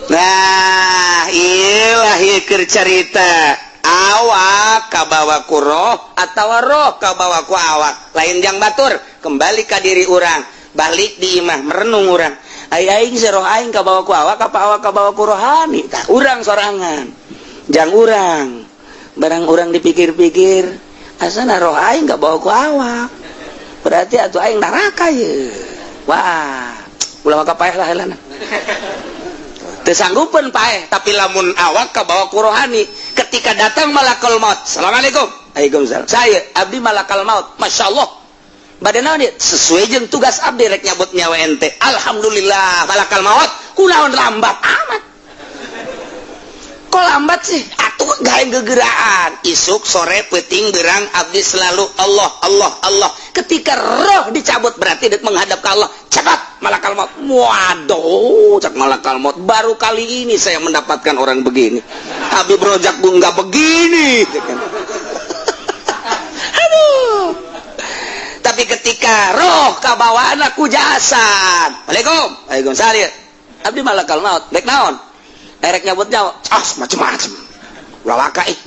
Nah, ilah keur carita awak kabawa ku roh atau roh kabawa ku awak. Lain jang batur, kembali ke diri urang, balik di imah merenung urang. Ai aing si roh aing kabawa ku awak apa awak kabawa ku rohani? Tah, urang sorangan. Jang urang. Barang urang dipikir-pikir, asana roh aing kabawa ku awak. Berarti atuh aing neraka ye. Wah, ulah maka paeh lah helana. Teu sanggupeun paeh, tapi lamun awak kabawa ku rohani, ketika datang malakal maut. Assalamualaikum. Waalaikumsalam. Saya abdi malakal maut. Masya Allah. Badan naon dia? Sesuai jeung tugas abdi rek nyabut nyawa ente. Alhamdulillah, malakal maut. Kunaon lambat amat? Kok lambat sih? Atuh gawe gegeraan. Isuk, sore, peting, berang, abdi selalu Allah, Allah, Allah. Ketika roh dicabut berarti dek menghadap ke Allah. Cepat malakal maut. Waduh, cak malakal maut. Baru kali ini saya mendapatkan orang begini. Habib Rojak pun nggak begini. Aduh. Tapi ketika roh kabawaan aku jasad. Waalaikum. Waalaikumsalam. Abdi malakal maut. Dek naon? Erek nyabut nyawa. Ah, macem-macem. Ulah waka ih.